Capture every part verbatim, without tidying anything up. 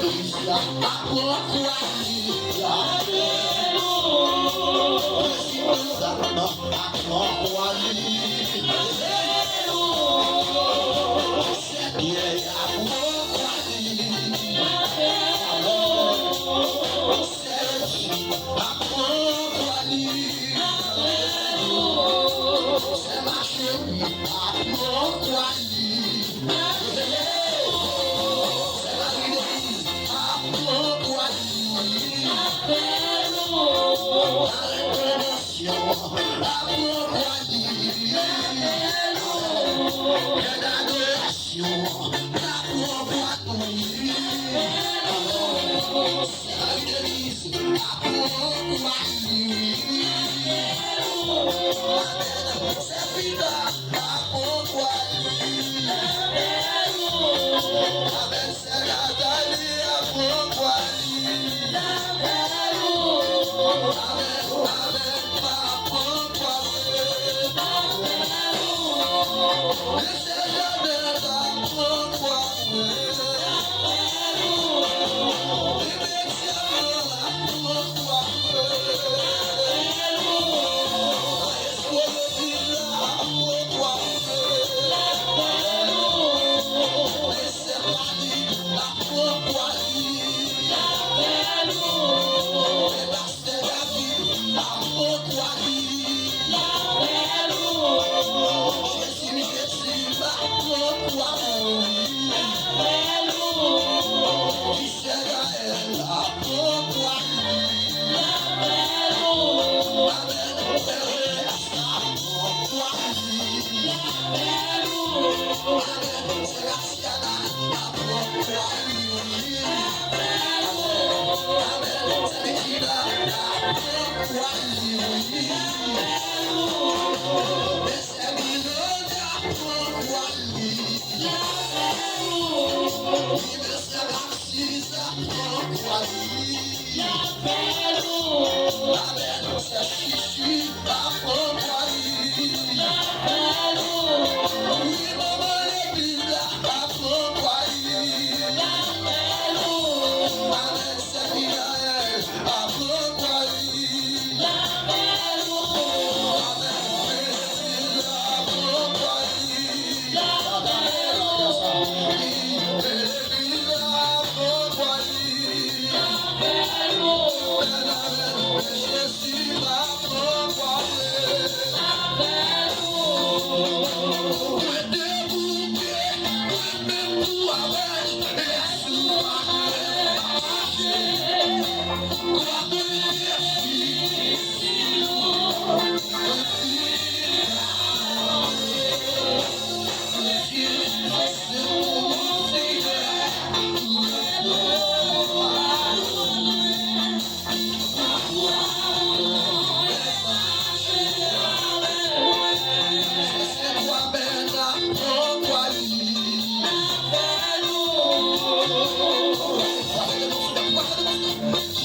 Aprann kwè li. Alelouya. Prezidan sa, aprann kwè li. Alelouya. Senyè, aprann kwè li. Alelouya. Sè Jezi, aprann kwè li. Alelouya. Sè Macheri, aprann kwè li. Sè Mari Deniz, aprann kwè li. Arèt konvansyon, aprann kwè li. Lè dadorasyon, aprann kwè li. Sè Mari Deniz, aprann kwè li. Sè Pita, aprann kwè li. Amèn. Sè Natali, aprann kwè li. Amèn, amèn, aprann kwè li. Sè Janèt, aprann kwè li. Imedyatman, aprann kwè li. Sè Mari, aprann kwè li. Pastè David, aprann kwè li. Jezi, Jezi, aprann kwè li. Sè Gaël, aprann kwè li. Amèn. Ernest, aprann kwè li. Amèn. Sè Graciana, aprann kwè li. Amèn. Sè Regina, aprann kwè li. Sè Miranda, aprann kwè li. Wi, men sè Narcisse, aprann kwè li. Amèn. Sè Chichi, aprann kwè li. Wi, manman legliz la, aprann kwè li. Amèn. Sè Michaël, aprann kwè li. Amèn. Sè Priscilla, aprann kwè li. Amèn. Legliz la, aprann kwè li. Amèn, amèn. Jezi, aprann kwè li. Mwen debouke, mwen menm tou avèk.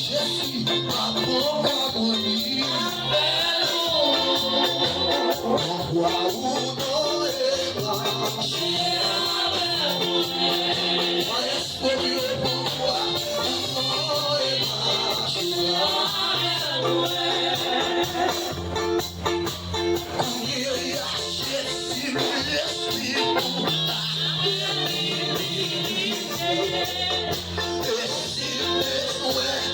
Jezi, pa pran pa mwen. Mwen kwè ou non e mache avèk mwen. Mwen espere pou mwen ou non e mache avèk mwen. Kounye a Jezi blesi nou. E si bezwen.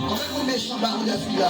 Mwen mechan ba mwen fi la.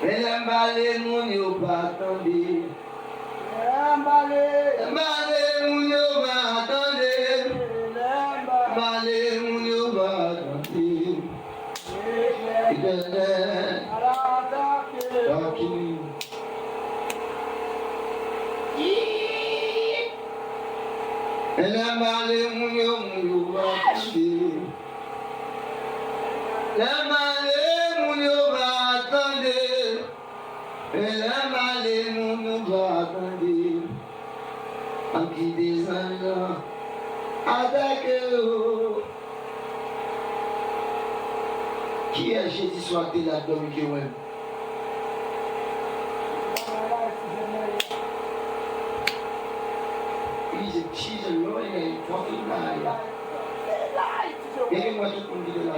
Men lè m pale, moun yo pa tande. Lè m pale, lè m pale, moun yo pa tande. Lè m pale, moun yo pa tande. Etènèl, atake yo. Men lè m pale, moun yo, moun yo pa tande. Lè m pale, moun yo pa tande. E lè m pale, moun yo pa tande. M ap kite zanj lan atake yo. Kiyès jedi swa te la dòmi ke wè m? Li se Jesus Lord, li pa gen pwoblèm la. Depi m wè tout moun ki te la.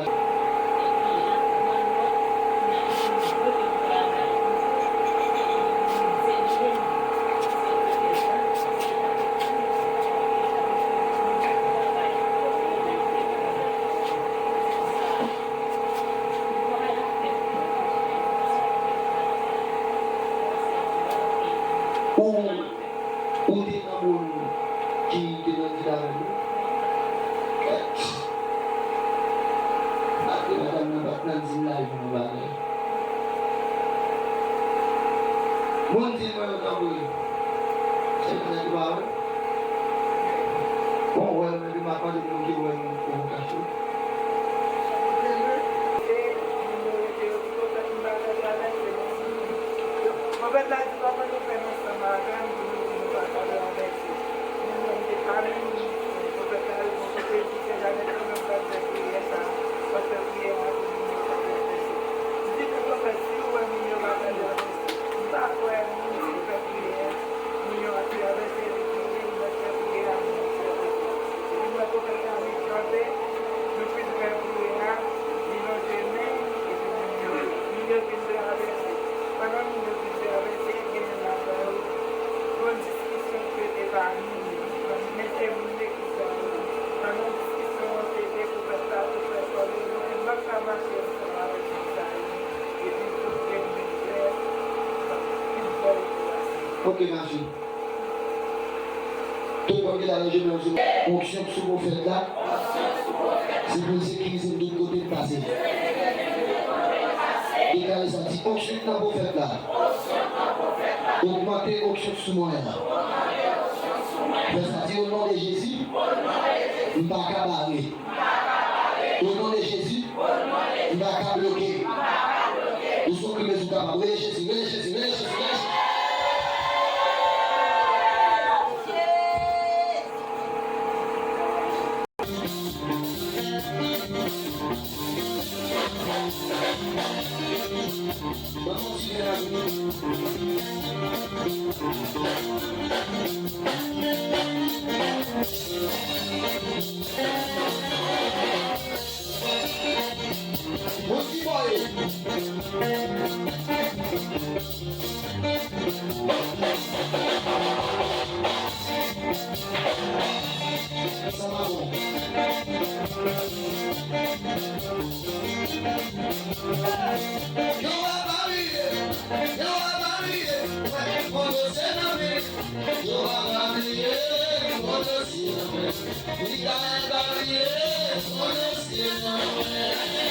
Ou, ou te nan moun ki te nan dil avè nou? Kèt! Apre madanm nan pa t nan dil la, li fè yon bagay. Moun dil mwen yo tankou se nèg pa wè. Bon, wè, men li m ap mande moun ki wè m pwovokasyon. Pwofèt la di, kòman nou fè ansanm avè m pou nou di nou pa ka travèse? Moun yo te pale, pwofèt la reponn, kote l di, se jamè kanmenm w ap fè priyè sa a, w ap fè priyè a pou moun yo ka travèse. Li di, men pwofèt, si w wè moun yo pa ka travèse, m pa kwè moun ki fè priyè a, moun yo ap travèse, li di, wi, m ap fè priyè a, moun yo ap travèse. Epi m wè pwofèt la vin kanpe, nou fin fè priyè a, li lonje men l, epi moun yo, moun yo vin travèse. Pandan moun yo vin travèse, gen yon ladan yo, yon diskisyon ki te pami nou, men se moun legliz la yo. Pandan diskisyon an te gen pwofèt la, pwofèt Pòl, nou te menm pa mache ansanm avèk moun sa yo. Epi tout gen moun klè, tout bò yo te pase. Ok, mache. Tout moun ki la nan jenou yo, onksyon sou pwofèt la. Se pou l sekirize m tout kote m pase. Deklare sa, di, onksyon nan pwofèt la. Ogmante onksyon sou mwen an. Fè sa, di, o non de Jezi, m pa ka bare. O non de Jezi, m pa ka bloke. Ou se yon krimen, si w kapab. Rele Jezi, rele Jezi, rele Jezi, rele Jezi. Bondye bò yo. Sa pa bon. Yo va pa bliye, yo va pa bliye, mwen konn yo se nan men. Yo va pa bliye, mwen konn yo se nan men. Mikaèl pa bliye, mwen konn yo se nan men.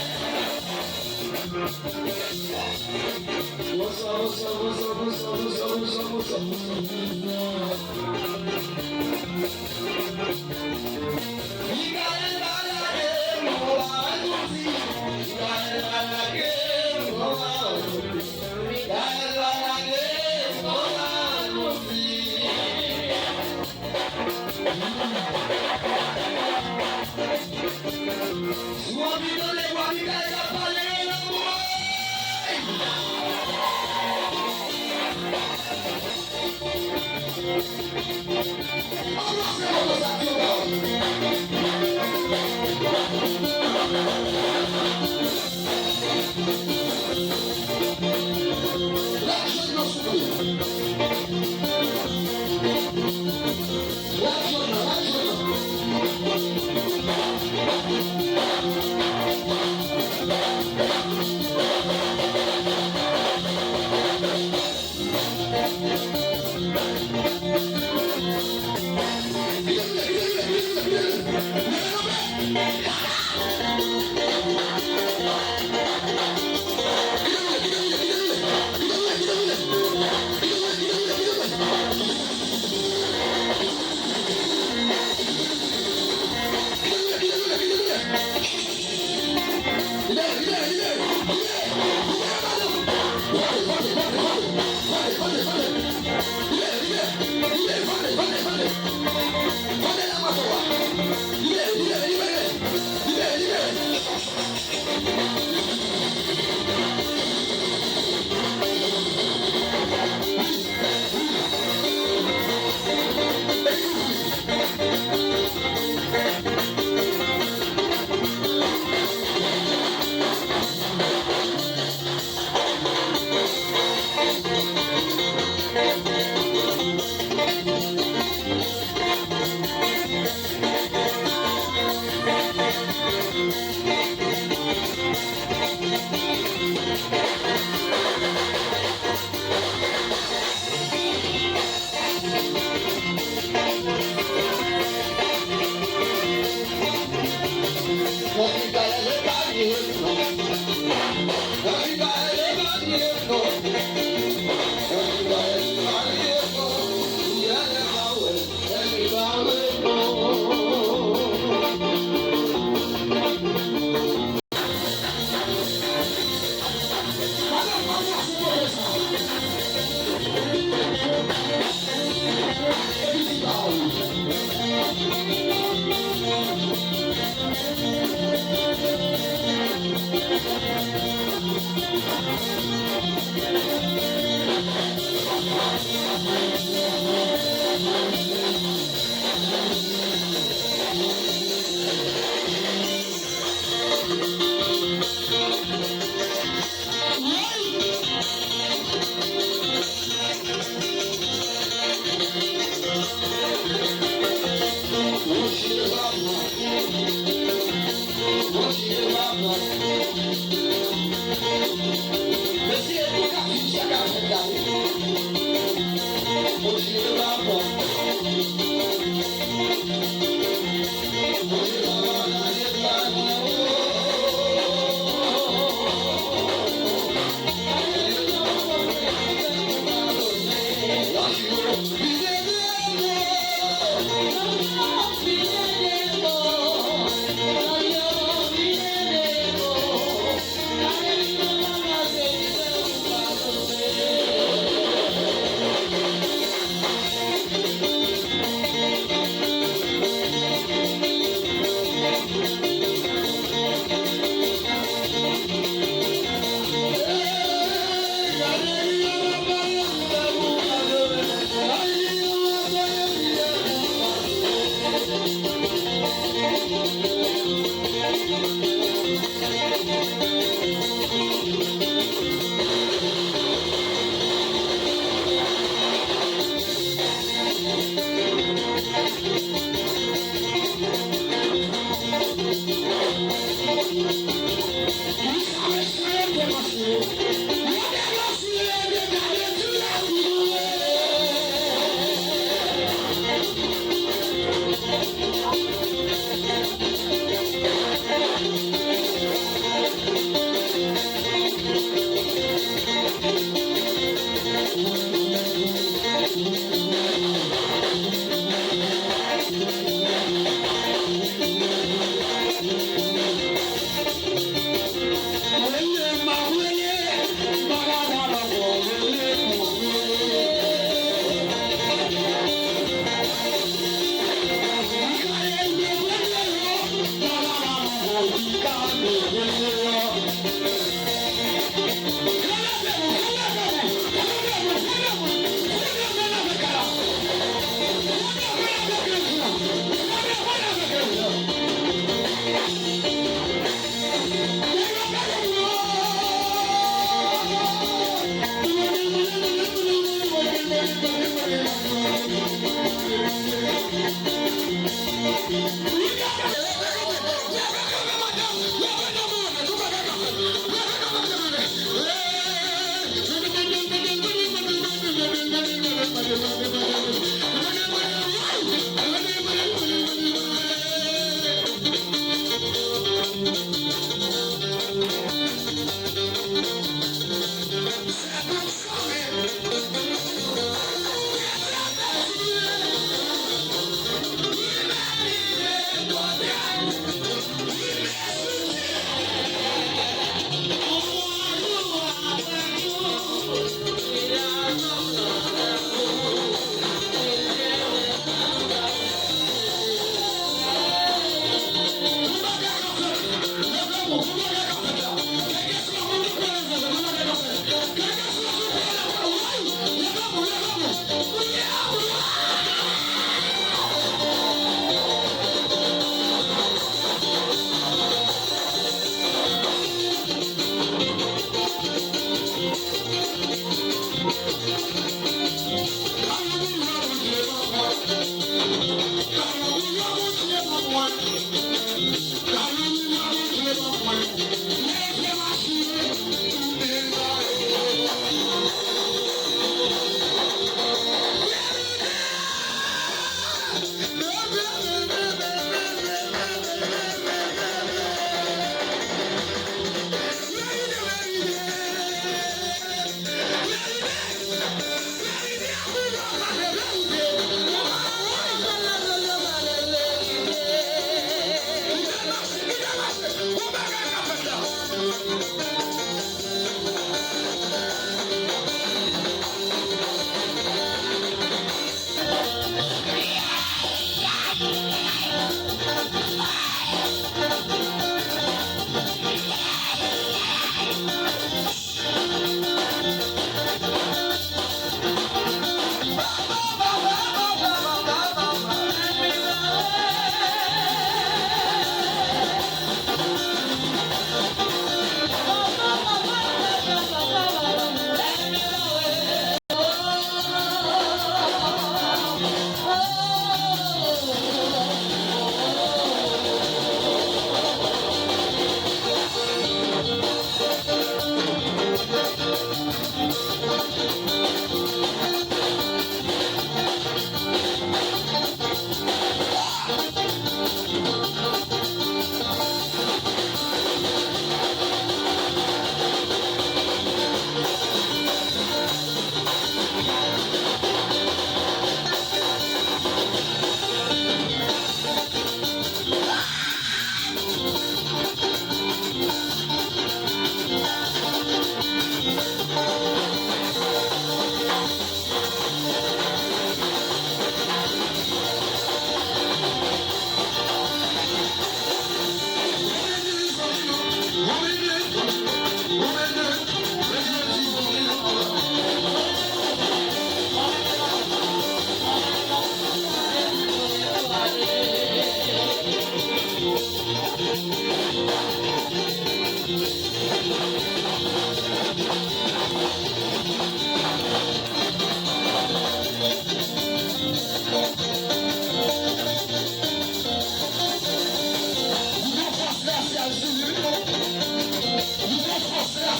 Si w anvi tande vwa Mikayèl k ap pale, leve men w. Anbrase mwen konsa, di yon pawòl. Lage jèn nan sou mwen. Lage jèn nan, lage jèn nan.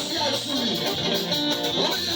Spécial sou li. Anmèt